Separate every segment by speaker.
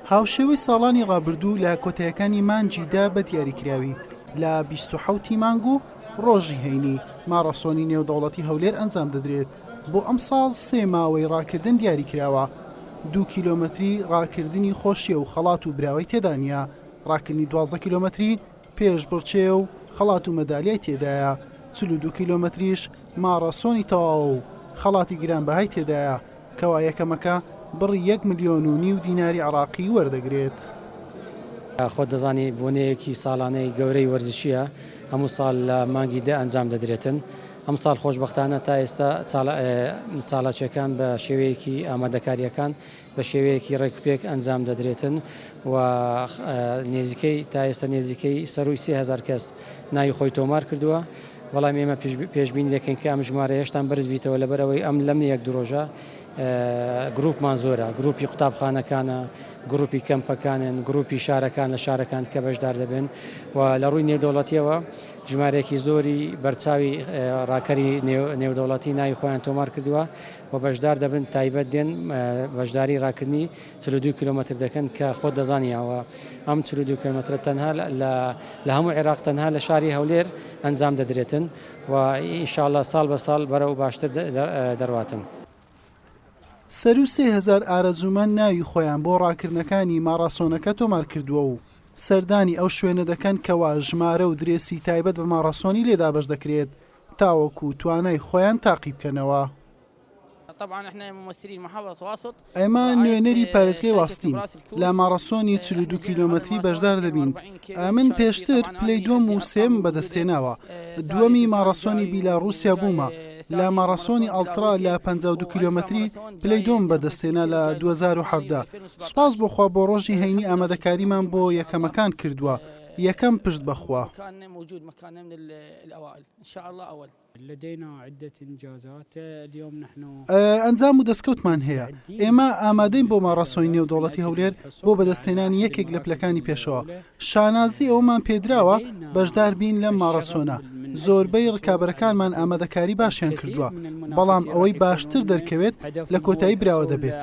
Speaker 1: هاوشێوەی ساڵانی ڕابردوو لە کۆتایەکانی مانگی دە بە دیاریکراوی لە 27 ی مانگ و ڕۆژی هەینی ماڕاسۆنی نێودەوڵەتی هەولێر ئەنجام دەدرێت، بۆ ئەمساڵ سێ ماوەی ڕاکردن دیاریکراوە، دوو کیلۆمەتری ڕاکردنی خۆشیە و خەڵات و براوەی تێدا نییە، ڕاکردنی 12 کیلۆمەتری پێشبڕکێیە و خەڵات و مەدالیای تێدایە، 42 کیلۆمەتریش ماڕاسۆنی تەواوە و خەڵاتی گرانبەهای تێدایە، کەوا یەکەمەکە بڕی یەک ملیۆن و نیو دیناری عێراقی وەردەگرێت.
Speaker 2: خۆت دەزانی بۆنەیەکی ساڵانەی گەورەی وەرزشییە، هەموو ساڵ لە مانگی دە ئەنجام دەدرێتن، ئەمساڵ خۆشبەختانە تا ئێستا چالاکییەکان بە شێوەیەکی ئامادەکارییەکان بە شێوەیەکی ڕێکوپێک ئەنجام دەدرێتن و نێزیکەی تا ئێستا نێزیکەی سەرووی 3000 کەس ناوی خۆی تۆمار کردووە. بەڵام ئێمە پێشبینی دەکەین کە ئەم ژمارە هێشتان بەرز بیتەوە لەبەرئەوەی ئەم لەم یەک دوو ڕۆژە گروپمان زۆرە گروپی قوتابخانەکانە گروپی کەمپەکانن گروپی شارەکان لە شارەکان کە بەشدار دەبن و لە ڕووی نێودەوڵەتیەوە ژمارەیەکی زۆری بەرچاوی ڕاکەری نێودەوڵەتی ناوی خۆیان تۆمار کردووە و بەشدار دەبن تایبەت دێن بەشداری ڕاکردنی 42 کیلۆمەتر دەکەن کە خۆت دەزانی ئەوە ئەم 42 کیلۆمەترە تەنها لە هەموو عێراق تەنها لە شاری هەولێر ئەنجام دەدرێتن و ئینشاءاللە ساڵ بە ساڵ بەرەو باشتر دەڕواتن.
Speaker 1: سەروو 3000 ئارەزوومەند ناوی خۆیان بۆ ڕاکردنەکانی ماڕاسۆنەکە تۆمار کردووە و سەردانی ئەو شوێنە دەکەن کەوا ژمارە و درێسی تایبەت بە ماڕاسۆنی لێ دابەش دەکرێت تاوەکو توانای خۆیان تاقی بکەنەوە. ئێمە نوێنەری پارێزگای واستین، لە ماڕاسۆنی 42 کیلۆمەتری بەشدار دەبین. من پێشتر پلەی دووەم و سێیەمم بەدەستهێناوە. دووەمی ماڕاسۆنی بیلاڕووسیا بوومە. لە ماڕاسۆنی ئەڵترا لە 52 کیلۆمەتری پلەی دووەمم بەدەستهێنا لە 2017. سوپاس بۆ خوا بۆ ڕۆژی هەینی ئامادەکاریمان بۆ یەکەمەکان کردووە. یەکەم پشت بە خوا. ئەنجام و دەستکەوتمان هەیە، ئێمە ئامادەین بۆ ماڕاسۆنی نێودەوڵەتی هەولێر بۆ بەدەستهێنانی یەکێک لە پلەکانی پێشەوە، شانازی ئەوەمان پێدراوە بەشدار بین لەم ماڕاسۆنە، زۆربەی ڕکابەرەکانمان ئامادەکاری باشیان کردووە، بەڵام ئەوەی باشتر دەرکەوێت لە کۆتایی براوە دەبێت.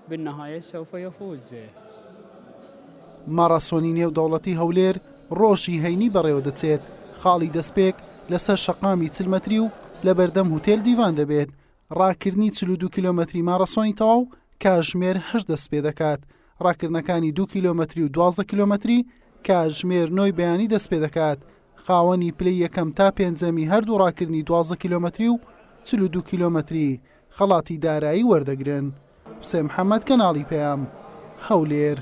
Speaker 3: بالنهاية سوف يفوز.
Speaker 1: ماڕاسۆنی نێودەوڵەتی هەولێر ڕۆژی هەینی بەڕێوەدەچێت، خاڵی دەستپێک لەسەر شەقامی 40 مەتری و لەبەردەم هوتێل دیڤان دەبێت، ڕاکردنی 42 کیلۆمەتری ماڕاسۆنی تەواو کاژمێر هەشت دەستپێدەکات، ڕاکردنەکانی دوو کیلۆمەتری و 12 کیلۆمەتری کاژمێر نۆی بەیانی دەستپێدەکات، خاوەنی پلەی یەکەم تا پێنجەمی هەردوو ڕاکردنی 12 کیلۆمەتری و 42 کیلۆمەتری خەڵاتی دارایی وەردەگرن. حوسێن محەمەد، کەناڵی پەیام، هەولێر.